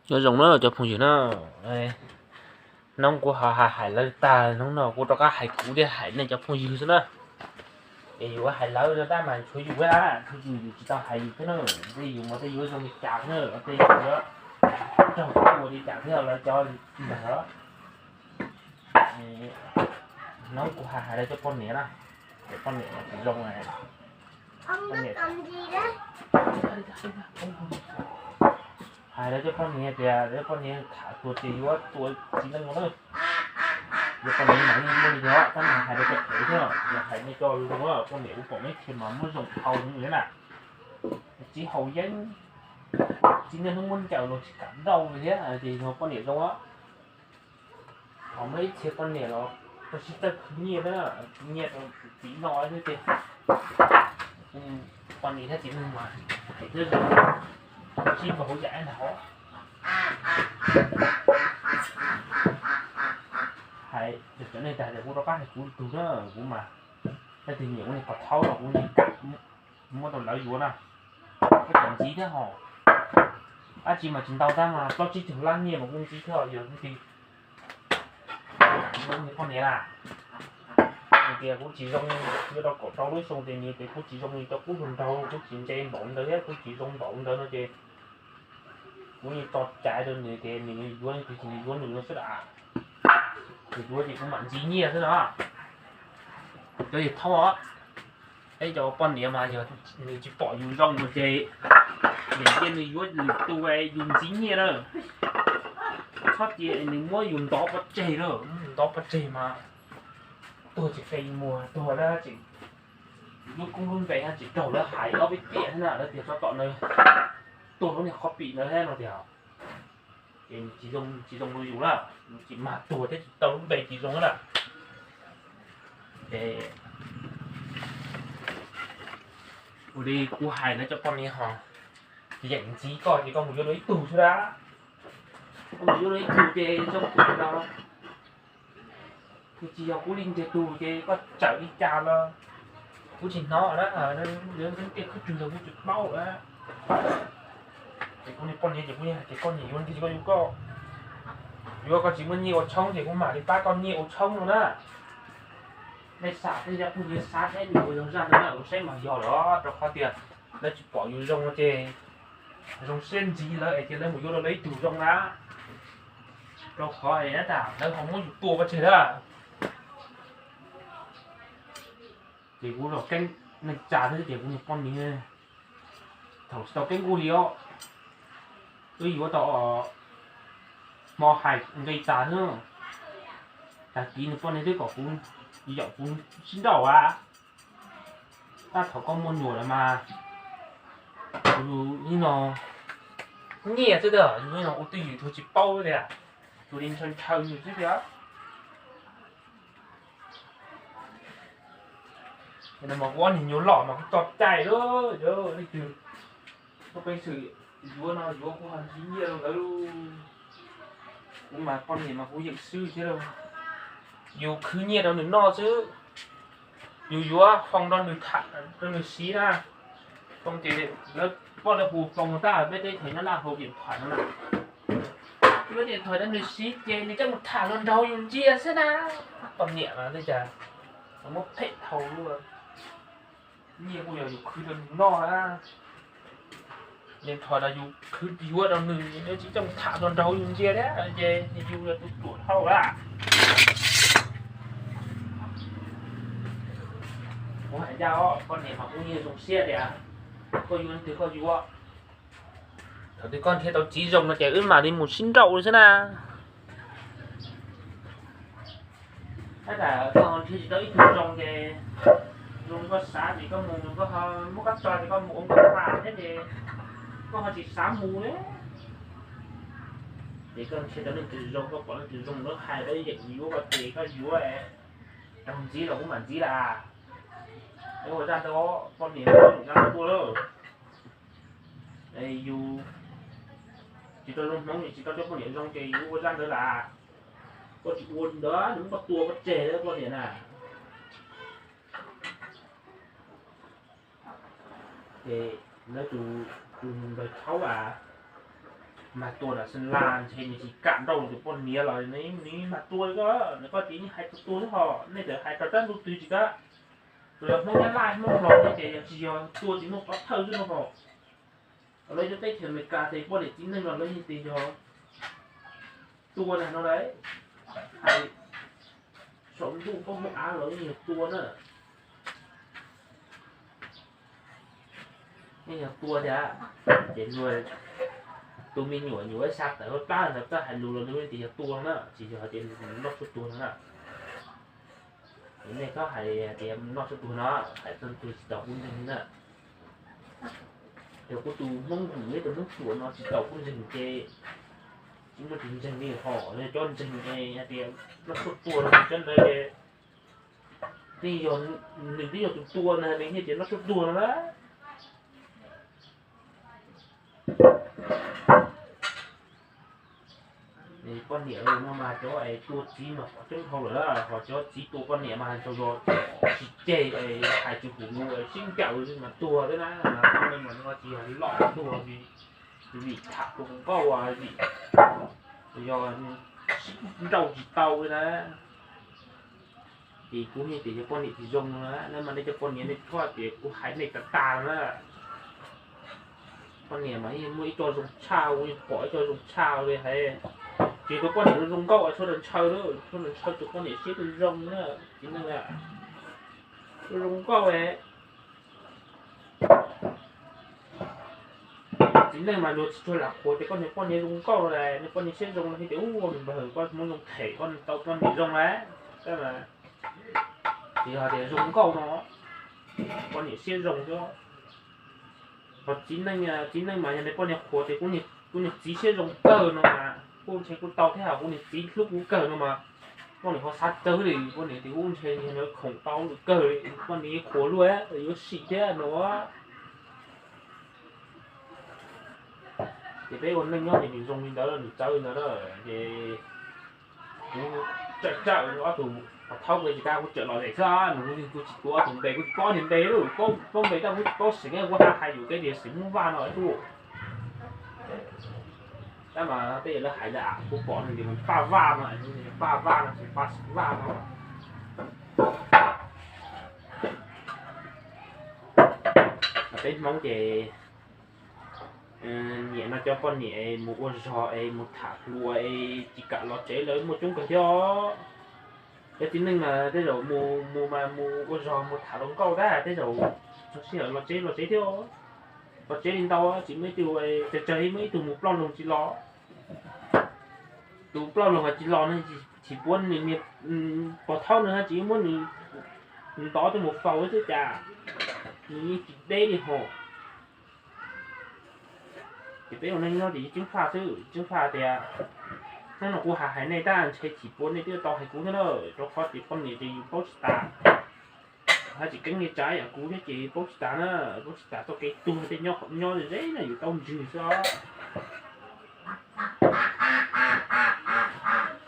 Nyob zoo na cov phooj ywg na, hnub kuv ho hais hais lawv tag, hnub no kuv rov qab hais kuv thiab hais nej cov phooj ywg xwb na. Es yus hais lawv no tab mas tshuav yus, tshuav yus, yus tsis tau hais yus thiab na. Tej yus mas tej yuav zoo li cas thiab na, tej yus yuav raug ua li cas thiab lawv cov ntawd. Hnub kuv hais hais lawv cov poj niam na, cov poj niam tsis zoo. Hais lawv cov poj niam tias lawv poj niam tham tuag ces yuav tua txiv neej no na. Yog poj niam mas yeej muaj li yog tab mas hais rau cov phem thiab, yog hais nej cov zoo, poj niam kuv pom nej thiaj mas muab zoo dhau li na. Txiv haus yeeb, txiv neej hnub muab ncaws los tsis kam nrauj li thiab ces yog poj niam zoo. Ho muaj ib txhia poj niam los tau sib txawj khwv nyiaj na, khwv nyiaj rau txiv no xwb ces poj niam thiab txiv neej mas hais thiab zoo, sib npaug hauv yam ntag. Hais cov nej tag tias kuv rov qab hais kuv tug na, kuv mas leej twg nyiam ua niag pov thaub los kuv yeej kam muab rau lawv yuav na. Kuv kam ntxiv thiab ho, dab tsi mas tsis ntau tab mas plaub tsib caug lab nyiaj mas kuv ntxiv thiab, yog leej twg kam yuav niag poj niam na. Nws tias kuv tsis zoo, yuav rau kaum rau lub xyoo ces nws tias kuv tsis zoo li rau kuv hluas nraug, kuv tsis ntse npaum ntawd thiab kuv tsis zoo npaum ntawd no ces kuv yeej tso cai rau nws tias nws yuav leej twg ces nws yuav nws no xwb las. Nws yuav ces kuv mam ntxiv nyiaj xwb no. Cov yawg thaub os, peb cov poj niam mas yog nws tsis pom yus zoo no ces vim tias nws yuav lwm tus yus ntxiv nyiaj na. Txhob cia nws muab yus ntov pov tseg na, ntov pov tseg mas tuag tsis qe muag, tuag lawv tseem lub koob lub npe tsis raug lawv hais ob peb tiam thiab na, lawv tias txog tom ntawd tuag lub niag qhov pim ntawd thiab no tias. Ces nws tsis zoo, tsis zoo rau yus na, nws tsis mag tuag thiab tsis tau lub npe tsis zoo na. Ces ua li kuv hais lawv cov poj niam ho yeem ntxiv koj ces koj mus yuav dua ib tug xwb dab. Koj mus yuav dua ib tug ces zoo kuv los nws tsis yog kuv li ntiag tug ces koj tsawm li cas los kuv tsis hnov na, lawv tej khwb rwg los kuv tsis paub lawm. Ces kuv niag poj niam ces kuv yeej hais tias koj nyiam yuav li cas koj yuav koj, yuav koj tsis muaj nyiaj ua tshoob ces kuv mam li pab koj nyiaj ua tshoob no na. Nej xav tej yam phooj ywg xav thiab nws ua zoo zaj ntawd na, kuv saib mas yog lawm rau qhov tias lawv tsis pom yus zoo no ces zoo siab ntxiv lawv es ces lawv mus yuav rau lawv ib tug zoo na. Rau qhov es tas lawv ho muab yus tua pov tseg lawm. Ces kuv los keeb neej tsa thiab ces kuv niag poj niam thaum tsis tau keeb kuv li os, wb yuav tau hmo hais nqi tas xwb. Tag kis nws poj niam twb kom kuv yaum kuv sib nrauj a. Tab thaum koj muaj nyuam lawm mas yus ib no nyiaj xwb tiag, yus ib no ua twj ywm tsuas tsis paub tiag, tsuas li ntshaw ntshaw nws xwb tiag. Mas kuv ob niag nyuam loj mas kuv tso cai lawm, leej twg muaj peev xwm yuav no yuav, kuv ho ntsib nyiaj rau lawv. Kuv mas poj niam mas kuv yeem swb thiab lauj. Yus khwv nyiaj rau nws noj xwb, yus yuav foom rau nws tham rau nws siv na. Foom ces lawv poj lawv hu foom tab peb teb chaws nyob Laj Hauv tias tham no na. Yuav tias tham rau nws siv ces nws coj mus tham hluas nraug yus ntsia xwb na. Poj niam mas li cas muab phem dhau luaj. Nyiaj kuj yog yus khwv rau nws noj na. Nws tham los yus khwv yuav rau nws, nws tsis coj mus tham hluas nraug yus ntsia thiab ces yus yog tus ruam dhau lawm. Kuv hais ncaj os, poj niam mas kuv yeej zoo siab tias koj yuav leej twg koj yuav. Thaum twg koj nrhiav tau txiv zoo no ces wb mam li mus sib nrauj li xwb na. Tab sis koj ho nrhiav tsis tau ib tug zoo ces, zoo li koj xav ces koj mus, koj ho muab koj tso ces koj mus ua nkauj vaj thiab ces koj ho tsis xav mus li. Ces koj nrhiav tau leej twg zoo, koj pom leej twg zoo lawv hais lawv yeem yuav koj ces koj yuav, raug ntxiv los kuv mam ntxiv lawm. Ua zaj ntawd poj niam ua zaj ntawd tuaj lawm. Yus tsis tau zoo hmoov, yus tsis tau cov poj niam zoo ces yus ua zaj ntawd lawm. Koj tsis ua ntawd nws muab koj tua koj tseg lawm poj niam na. Ces lawv tus, tus npawg thaub a, Mag tua nram Xeem Las ntshe nws tsis kam nrauj tus poj niam los nws mag tua li ko, nws koj tias yeej hais tus tuag xwb hos nej txawm hais rau rab ntuj twg tsis kam. Los yog Hmoob Nyab Laj Hmoob los nej tias yog tsis yog tua tsis muaj pov thawj xwb no hos. Lawv cov teb chaws Amelikas ces poj niam txiv neej los lawv yeej tias yog tua na no lauj. Hais saum ntuj pob muaj av los yeej yog tua na. Yeej yog tua thiab. Ces luag tus me nyuam nyuam xya tawm hauv plab ntawd txawj hais lus los luag yeej tias yog tua na, tsis yog hais tias noj tshuaj tuag no na. Nej txhob hais tias noj tshuaj tuag no, hais txog tuag tsis tau kuv ntseeg na. Yog kuv tus Hmoob Vwm thiab tus Hmoob Suav no tsis tau kuv ntseeg ces tsis muaj tus ntseeg li hos, yog cov ntseeg hais tias noj tshuaj tuag no cov ntawd ces twb yog, nws twb yog tus tua na nws thiaj tias noj tshuaj tuag no na. Poj niam no mas cov es tua txiv mas pom coob dhau lawm, ho cov txiv tua poj niam mas tau yog tsis ceg, hais tsis hum lus, sib ncaws mas tuag thiab na. Mas tsis yog loj tuag, vim tham tus nkauj, vim yog sib nrauj tsis tau li na. Ces kuv yeej tias yog poj niam tsis zoo no na, mas nej cov poj niam nej txhob tias kuv hais nej tas tas no na. Poj niam mas yeej muaj ib co zoo tshaj, kuv yeej pom ib co zoo tshaj li hais. Ces tus poj niam zoo nkauj sawv daws ntshaw, sawv daws ntshaw tus poj niam siab twb zoo na, txiv neej a, zoo nkauj. Txiv neej mas luag tsis tsuag lam qhuas tias koj niag poj niam zoo nkauj los, niag poj niam siab zoo los thiaj tias ua nws npawg koj muab zoo them koj tau poj niam zoo lawm. Tsis yog tias zoo nkauj no, poj niam siab zoo xwb. Ho txiv neej, txiv neej mas yog niag poj niam qhuas tias kuv niag txiv siab zoo kawg no mas kuj ntshe kuj tau thiab, kuv niag txiv hlub kuv kawg no mas poj niam ho xav tsawg li, poj niam tias kuj ntshe yog nws khoom tau kawg li, poj niam qhuas luaj yuav sim thiab no. Ces peb ua neej nyob ces nws zoo li ntawd, nws txawv li ntawd na. Ces kuv tsawm tsawm ob tug, Pov Thaub kuv tsis kam, kuv tsawm lom zem xwb, nws kuv tsis tuav ob tug npe, kuv tsis paub niag npe, paub npe tab kuv tsis paub xeem, kuv hais hais yus kev tias xeem Hmoob Vaj no ib tug. Tab mas tej lawv hais ntawd kuv pom nws tias Paj Vaj no, Paj Vaj no, Paj Vaj no. Peb Hmoob ces nyiam no cov poj niam mus ua zog es mus tham hluas es tsis kam los tsev lawv muaj coob kawg thiab. Cov txiv neej mas tej zaum mus mus mas mus ua zog mus tham hluas nkauj tab tej zaum txog sij hawm los tsev los tsev thiab. Los tsev li ntau tsis muaj ib tug, tsawg tsawg muaj ib tug mus ploj loog tsis los. Tus ploj loog tsis los no tsis puav nws niag Pov Thaub no tsis muab nws ntov tuaj mus faus xwb cas, nws yeej tsis deb li hos. Ces peb ua neej nyob ces yeej ceeb faj xwb, ceeb faj tias hnub no kuv hais hais nej tab ntshe tsis puav nej twb tau hais kuv thiab na, rau qhov tias poj niam ces yus paub tsis tas. Hais tsis keeb li tsav yam kuv thiab ces paub tsis tas na, paub tsis tas txoj kev tuag tej nyob qhov nyob ze na yus tau ntswg xwb os.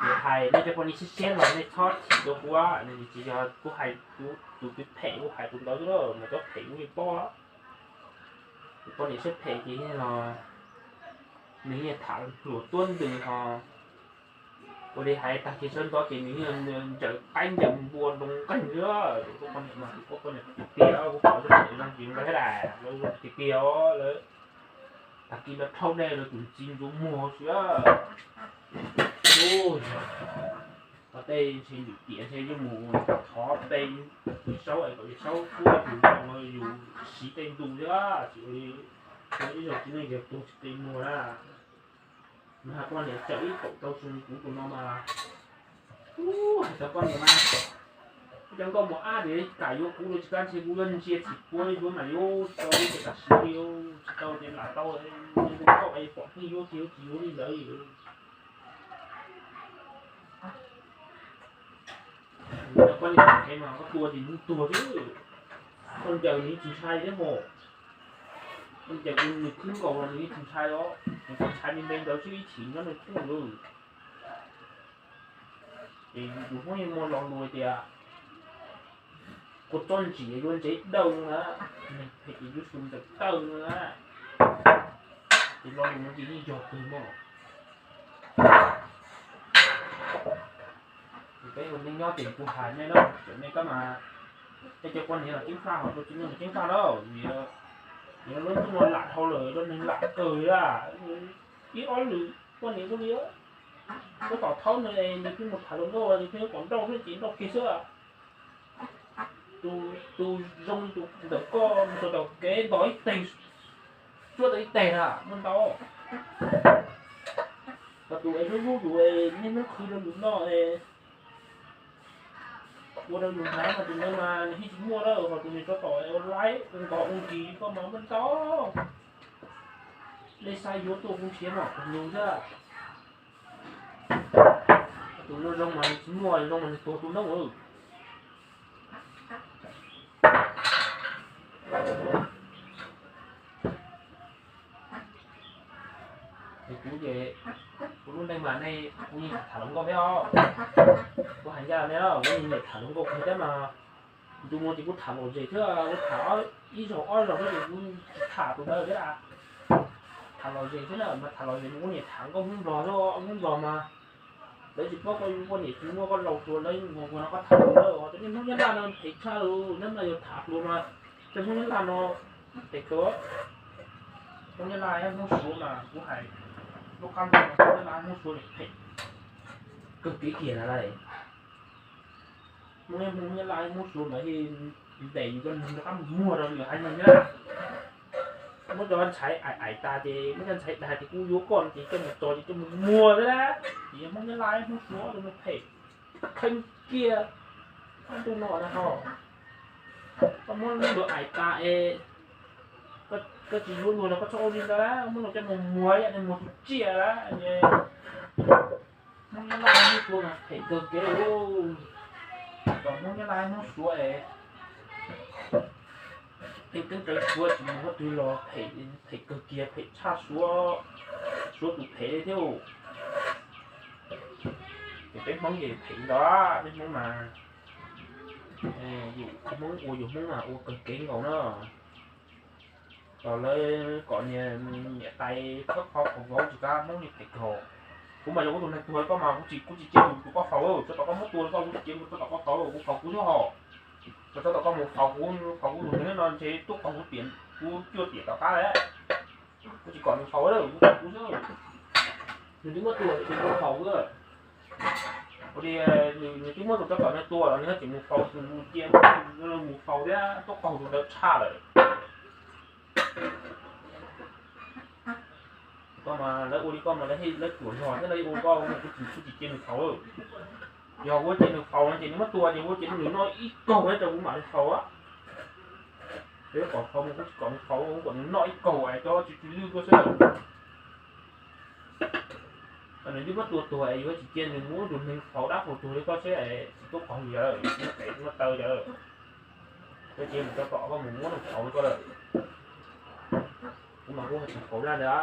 Kuv hais nej cov poj niam siab siab los nej txhob chim rau kuv, tsis yog kuv hais kuv tus twg phem kuv hais tus ntawd xwb, mas cov phem kuv yeej paub. Poj niam siab phem ces yeej los nws yeej tham hluas tuab ntws ho ua li hais tag kis sawv ntxov ces nws yeej ncaws qaib ncaws npua nroo nqeeg xwb. Tus poj niam mas tus poj niam tiag tiag, kuv pom cov poj niam zoo ces ntawd thiab lawm, lawv zoo tiag tiag os lawv. Tag kis lawv rhaub dej lawv tus txiv ntsuav muag xwb. Ua tej ntshe lwm tiam ntshe yuav mus thov tej Yawm Saub es kom Yawm Saub pub tus zoo yus siv tej ntu thiab, tsis ua li ib zaug txiv neej yawg tuag tsis qi muag na. Mas hais poj niam tsawm ib kaum rau xyoo kuv tus no mas, hais txog poj niam mas, cov nkauj mus ab tias kam yuav kuv los tsis kam, ntshe kuv yuav ntsia tsis puav yuav mas yuav tsis tau li ces tam sim li tsis tau ces lam tau, zoo nkauj pom pheej yuav ces yuav tsis yuav li ntawd. Cov poj niam mas koj tua ces nws tuag xwb. Koj ncaws nws tsis ntshai thiab mos. Koj ncaws nws khwb nkaus los nws tsis ntshai os, nws tsis ntshai li npe ntawd xwb ib chim nyob nws tuaj lawm. Ces yus Hmoob yeej muaj lo lus tias, kua txob ntsim yuav ntsev dawj na, neeg phem ces yuav su ntawm tawj na. Tus lo lus no ces yeej yog kawg mog. Peb ua neej nyob ces kuv hais nej na, tseem nej kab mas, tej cov poj niam los ceeb faj, ho tus txiv neej los ceeb faj na, vim lub ntuj no lam dhau lawm, lub neej lam kawg a. Ib ob lwm poj niam kuj li, tab tom thaub nws es nws pheej mus tham hluas nkauj, nws pheej yuav kom nrauj xwb ces nrauj kiag xwb. Tus zoo tus ntawm koj mus txog tom kev ntos ib teg, tsuab tau ib teg na, muaj ntau. Ho tus es hlub hlub yus es niaj hnub qhwv rau yus noj es ua rau yus hnav mas tus ntawd mas nws yeej tsis muaj lawm, ho tus nws tso tom ua laib ua nkos ua nkis koj mas muaj ntau. Nej saib yuav tuaj kuv nrhiav mas kuv nug thiab. Tus zoo zoo mas nws tsis muaj, zoo mas nws tuag tu noob lawm. Es kuv ces kuv lub neej mas nej, kuv yeej tham hluas nkauj thiab os. Kuv hais ncaj nej, kuv yeej nyiam tham hluas nkauj kawg thiab mas. Ntu no ces kuv tham lom zem thiab, kuv tham ib zaug ob zaug xwb ces kuv tsis tham tus ntawd thiab. Tham lom zem thiab na, mas tham lom zem mas kuv niam tham nkauj Hmoob Nplog thiab, Hmoob Nplog mas lawv tsis paub koj yuav poj niam tsis muaj koj laus tuag lawv mus ua no koj tham tus ntawd, cov niag Hmoob Nyab Laj no phem tshaj lawm, neb mas yog tham hluas mas cov Hmoob Nyab Laj no phem kawg. Hmoob Nyab Laj thiab Hmoob Suav mas kuv hais lub qab ntuj no Hmoob Nyab Laj Hmoob Suav phem kawg kev kiag na lauj. Hmoob, Hmoob Nyab Laj Hmoob Suav mas ntes yus rau nws rov qab mus muag rau yus haiv neeg thiab. Muab cov ntxhais aim aim tas ces muab cov ntxhais dag ces kuv yuav koj no ces coj mus tso ces coj mus muag thiab. Ces Hmoob Nyab Laj Hmoob Suav rau mus phem kheej kiag. Ntuj no na ho, koj muab luag aim tas es koj tsis yuav luag los koj txhob ua li ntawd, muab luag coj mus muag ib yam li muag tus tsiaj lawm. Hmoob Nyab Laj Hmoob Suav mas phem kawg kev. Kom Hmoob Nyab Laj Hmoob Suav es pheej teeb rawv Suav tsis mus qhov twg los phem, phem kawg kiag, phem tshaj Suav, Suav tus phem li thiab. Ces peb Hmoob ces phem ntau, peb Hmoob mas, yus Hmoob ua yus Hmoob mas ua kawg kev nkaus na. Los lawv kom niam, niam tais khawb qhov qhov vauv tsis kav Hmoob li phem kawg. Kuv mas yog kuv tus neeg tuag li koj mas kuv tsis, kuv tsis cia tus koj faus, txog tom koj muab tua li koj kuv tsis cia tus koj faus, kuv faus kuv xwb hos. Txog tom koj mus faus kuv, faus kuv tus neeg no ntshe tuaj qaug kuv tiam, kuv cuaj tiam tom qab lawm. Kuv tsis kom nws faus lawm, kuv faus kuv xwb. Nws twb muab tua ces nws faus xwb. Ua li nws twb muab tus txog tom nws tua los nws tseem mus faus, mus cia mus faus thiab tuaj qaug tus ntawd tshaj lawm. Koj mas lawv ua li koj mas lawv, lawv ruam zog thiab lawv ua koj, kuv tsis, kuv tsis cia nws faus. Yog kuv cia nws faus no ces nws muab tua ces kuv cia nws noj ib kaug rau kuv mam li faus. Yog kom faus mas kuv tsis kom nws faus, kuv kom nws noj ib kaug es cov tsis, tsis lwj tuaj xwb. Nws twb muab tua tuag es yuav tsis cia nws muab tus neeg faus dab faus tuag li koj seb tsis tuaj qaug yawg, nws pem nws taw yawg. Koj cia mus tso tom koj mus muab nws faus li koj lawm. Kuv mas kuv tsis faus dab ntawd.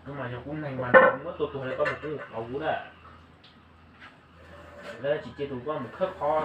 Kuv mas yog kuv neeg mas muab tua tuag li koj mus kuv mus faus kuv na. Lawv tsis cia tus koj mus khawb qhov,